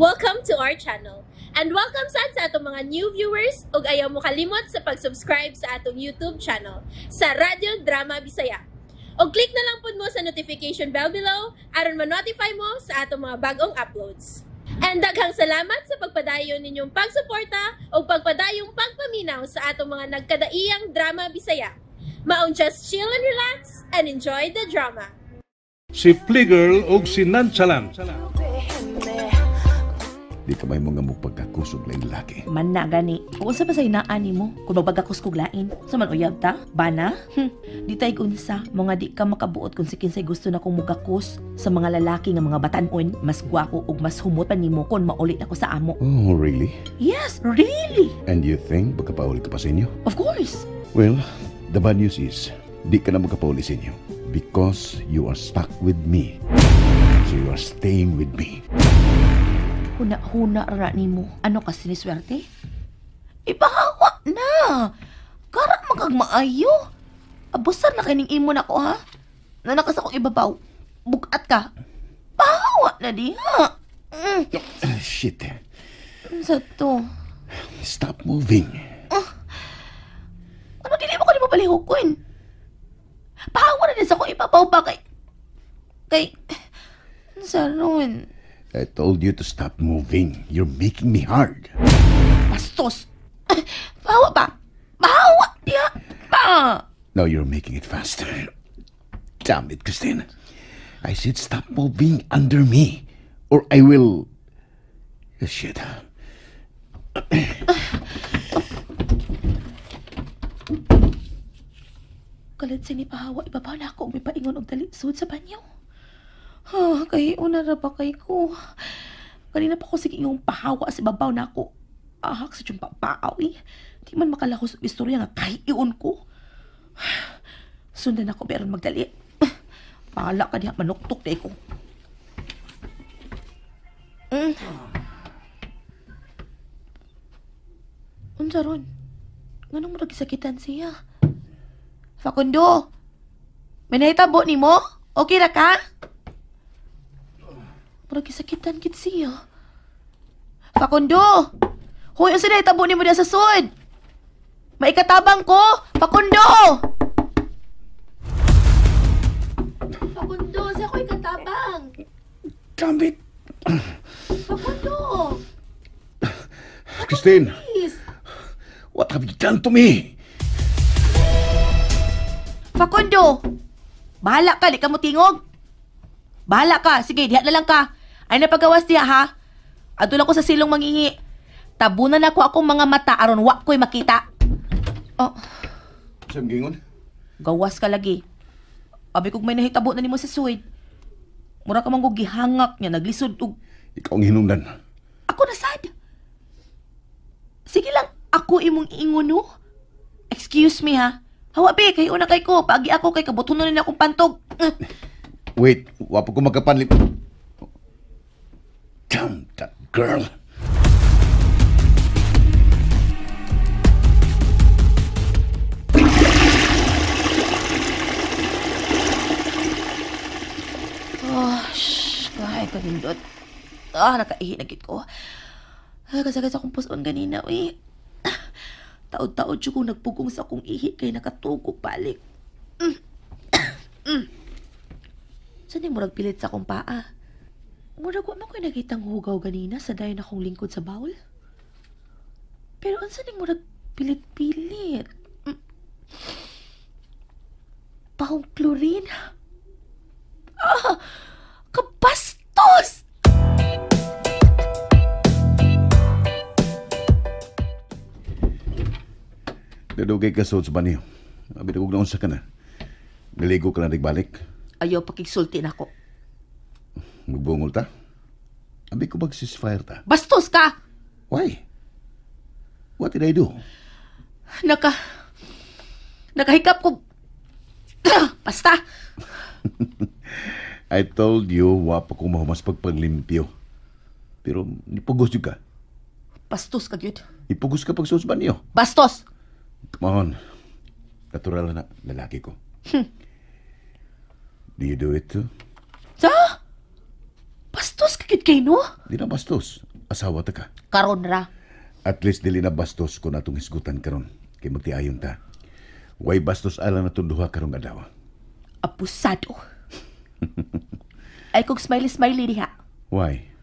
Welcome to our channel. And welcome sad sa atong mga new viewers ug ayaw mo kalimot sa pag-subscribe sa atong YouTube channel sa Radyo Drama Bisaya. Og click na lang pud mo sa notification bell below aron ma-notify mo sa atong mga bagong uploads. And daghang salamat sa pagpadayon ninyong pagsuporta ug pagpadayong pagpaminaw sa atong mga nagkadaiyang drama Bisaya. Maong just chill and relax and enjoy the drama. Si Fligger ug si Nonchalant. Di ka may mga mupagkakusog laing laki. Man na gani. Kung unsa pa sa inaan nimo, kung magbagakos kog lain. Sa man uyab ta? Bana? Di tay unsa, mga di ka makabuot kung si kinsay gusto na kong mugakos sa mga lalaki nga mga batanon, mas gwapo ug mas humot pa nimo kung maulit ako sa amo. Oh, really? Yes, really. And you think magkapauli ka pa sa inyo? Of course. Well, the bad news is, di ka na magkapauli sa inyo because you are stuck with me. So you are staying with me. Huna-huna ra nimo. Ano ka siniswerte? Ipahawa na. Kara magagmaayo. Abusan na kining imo na ko ha. Nanakas akong ibabaw. Bukat ka. Pahawa na diha. Shit. Sa to? Stop moving. Ano dili mo ko nimo palihukon? Pahawa na din sa akong ibabaw ba kay sa ron. I told you to stop moving. You're making me hard. Bastos! Pahawa ba? Pahawa! Diha! Pa! Now you're making it faster. Damn it, Christine. I said stop moving under me, or I will... Shit. Kalit sini pahawa, ibabaw na ako. May paingon og dali sud sa banyo. Ha, kay una ra ba kay ko. Kanina pa ko sige ingong pahawa sa ibabaw na ako. Ahak sa tiyong paaw eh. Di man makalahos og istorya nga kahiyon ko. Sundan ako pero magdali. Pahala ka diha, manuktok na ko. Unsa ron? Nganong murag gisakitan siya? Facundo! May nahitabo nimo? Okay ra ka? Murag gisakitan gid siya. Facundo! Hoy, unsa nahitabo nimo diha sa sud? Maikatabang ko! Facundo! Facundo, sa ako ikatabang! Damn it! Facundo! Christine! Please! What have you done to me? Facundo! Bahala ka, di ka mo tingog. Bahala ka. Sige, diha na lang ka. Ay napagawas diha, ha? Adto lang ko sa silong mangihi. Tabunan ako akong mga mata aron wa ko'y makita. Oh. Saan gingon? Gawas ka lagi. Abi kog may nahitabo na nimo sa suwid. Mura ka man kog gihangak niya, naglisod og... Ikaw ang hinungdan. Ako na sad. Sige lang, ako imong iingon, no? Excuse me, ha? Hawa, be, kayo na kay ko. Paagi ako kay kabutunon na akong pantog. Wait, wapo ko magkapanlip. Damn that girl. Oh, shh. Kahay ka nindot. Ah, nakaihi na gid ko. Ah, kasagad sa akong puson ganina, uy. Taod-taod siya kung nagpugong sa akong ihi kay nakatugog balik. Saan yung murag pilit sa akong paa? Murag wa man ko'y nakitang hugaw ganina sa dayon akong lingkod sa bowl. Pero unsa ni murag pilit-pilit? Pahong chlorine? Ah! Kabastos! Dadugay ka sa banyo. Abi dugog na unsa ka na. Naligo ka na nagbalik. Ayaw pakigsulti na ako. Magbungol ta? Abi ko bag ceasefire ta? Bastos ka! Why? What did I do? Nakahikap ko. Basta! I told you, wa pa ko mahumas pagpaglimpyo. Pero nipugos jud ka. Bastos ka gyud. Ipugos ka pagsuot sa banyo. Bastos! Come on. Natural na lalaki ko. Do you do it too? Sa? Bastos ka gid kay no? Di na bastos. Asawa ta ka. Karon ra. At least dili na bastos kung atong hisgutan karon. Kay magtiayon ta. Way bastos alang na duha karong adlaw. Abusado. Ay kog smiley-smiley diha. Why?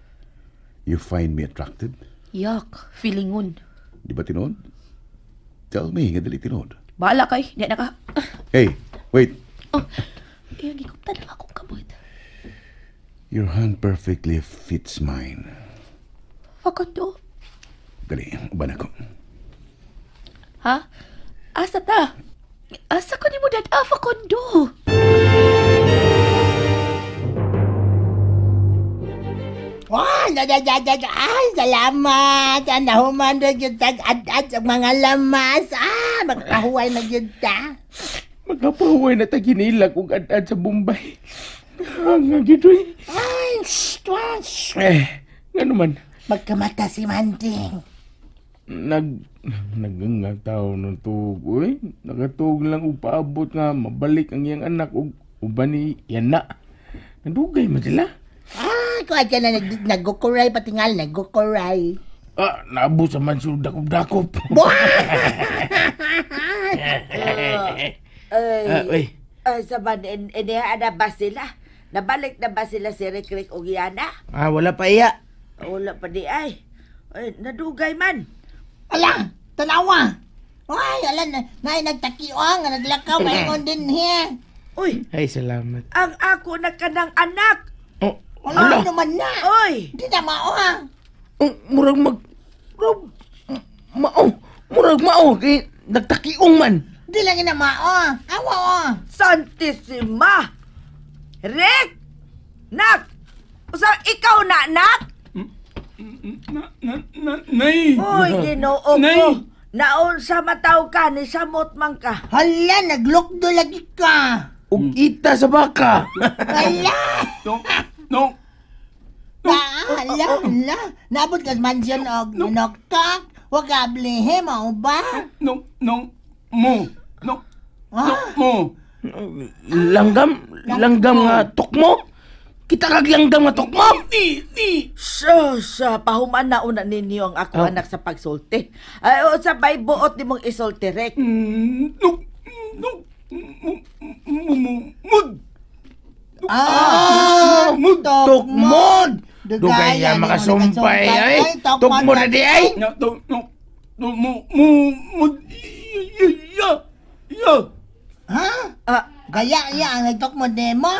You find me attractive? Yak, feelingon. Di ba tinuod? Tell me nga dili tinuod. Bahala kay, di na ka. Hey, wait. Oh, iyang gikuptan lang akong kamot. Your hand perfectly fits mine. Facundo. Dali, uban ako. Ha? Asa ta? Asa ko ni mo dad-a, Facundo? Wah, ay, salamat. Nahuman na yun tag-ad-ad sa mga lamas. Ah, magkahuway na yun ta. Magkapahuway na ta ginilak og ad-ad sa Bombay. Nga gidoy. Ay, shh, shh. Eh, nga naman. Magkamata si Manding. Naganga tao ng tuog, uy. Nakatuog lang og paabot nga mabalik ang iyang anak og uban ni yana. Nadugay man sila. Ah, kuha ka na nagkukuray patingal, nagkukuray. Ah, naabot sa man sila dakop-dakop. Ay, ay, sa man, iniha na ba sila? Nabalik na ba sila si Rick Rick o Giana? Ah, wala pa iya. Wala pa di ay. Ay, nadugay man. Ala, tanawa. Ay, ala, na nagtakiwang, naglakaw, maingon din here. Uy. Ay, salamat. Ang ako na kanang anak. Oh, ala naman na. Uy. Di na mao, ha? Oh, murag mag... Murag... Mao. Murag mao. Kay nagtakiong man. Di lang ina mao. Awa, oh. Santisima! Rick! Nak! Usa, ikaw na, nak? Nay! Uy, Ginoo ko. Naon sa mataw ka, ni samot man ka. Hala, naglukdo lagi ka. Ug ita sa baka. Hala! No, no. Hala, hala. Naabot ka sa mansion og noktok. Huwag ka ablihe, mao ba? No, no, mo. No, no, mo. Langgam, langgam nga tukmo. Kita kag langgam nga tukmo. Di, di. Sus, pahuman na una ninyo ang ako anak sa pagsulti. Ay, o, sa bay buot ni mong isulti, Rek. No, no, mud. Ah, tukmod. Dugay ya makasumpay ay. Tukmod na di ay. No, no, no, mo, mo, mo, ya, ya. Ha? Gaya ya ang nagtukmod nimo?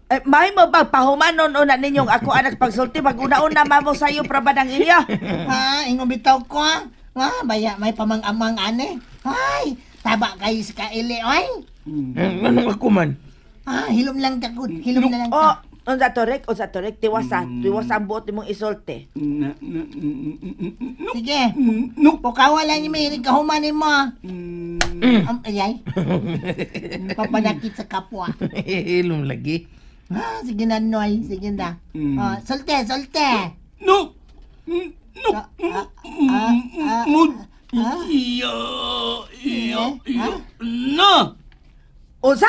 Eh, may mo ba pahumanon una ninyong ako anak pagsulti pag una-una mamo sayo prabadang iya. Ha, ingon bitaw ko. Ha, baya may pamang-amang ane. Ay, taba kayo sa kaili oy. Anong ako man? Ah, hilom lang ka gud, hilom na lang Oh, ka. unsa to Rek, unsa to Rek, tiwasa, tiwasa ang buot nimong isulti. Sige. Pukawa lang ni may kahuman nimo. Ayay. Papanakit sa kapwa. Hilom lagi. Ah, sige na, Noy. Sige na. Ah, sulte, sulte. No. No. Mud. Ya, ya, ya. Na. Unsa?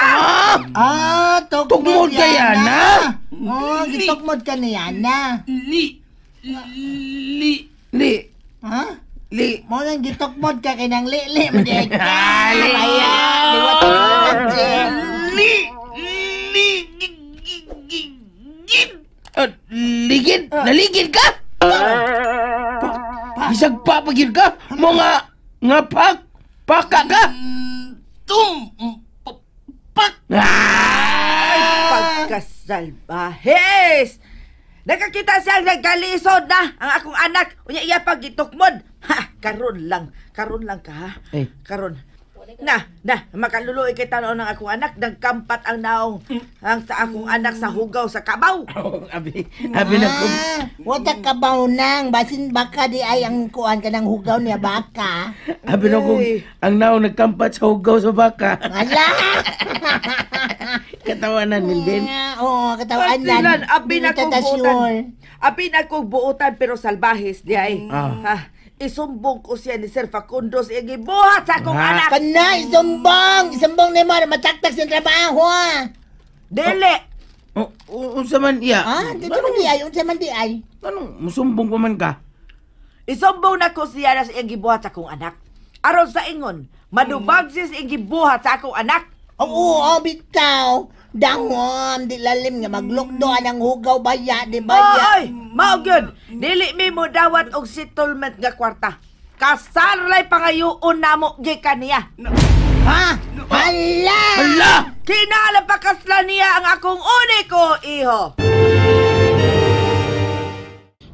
Ah, tukmod ka yana. Oh, gitukmod ka ni yana. Li. Li. Li. Ha? Li. Mo nang gitukmod ka kay nang li-li mo di ka. Li. Baya, liwat ang Li. Li. Ligid? Naligid ka? Bisag pa pagid ka? Mga nga pak paka ka? Tum. Pak. Ay, pagkasalbahes! Nakakita siya nagkalisod na ang akong anak. Unya iya pag gitukmod. Ha, karon lang. Karon lang ka ha. Eh. Karon. Na, na, makaluluoy kay tanaw ng akong anak. Nagkampat ang naong ang sa akong anak sa hugaw sa kabaw. Oh, abi, abi na ko. Wata kabaw nang basin baka di ay ang kuan ka ng hugaw niya baka. Abi na ko, ang naong nagkampat sa hugaw sa baka. Ala! Katawanan, Milvin. Oo, katawanan. Pasilan, abi na kong Dili ta buutan. Abi na kong buutan pero salbahes di ay. Ah. Ha, isumbong ko siya ni Sir Facundo sa iyang gibuhat sa akong Ah. anak. Kana, isumbong! Isumbong ni mo, mataktak sa trabaho. Dili! O, unsa man iya? Ah, dito man di ay, unsa man di ay. Anong musumbong pa man ka? Isumbong na ko siya na sa iyang gibuhat sa akong anak. Aron sa ingon, madubag siya sa iyang gibuhat sa akong anak. Oo, oh, bitaw. Dangom, di lalim nga maglukdo anang hugaw baya, di baya. Oy, mao gyud. Dili mi mo dawat og settlement nga kwarta. Kasarlay pangayoon namo gikan niya. Ha? Hala! Hala! Kinahanglan pakasla niya ang akong uniko iho.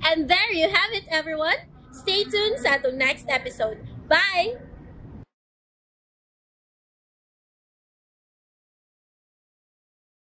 And there you have it, everyone. Stay tuned sa atong next episode. Bye!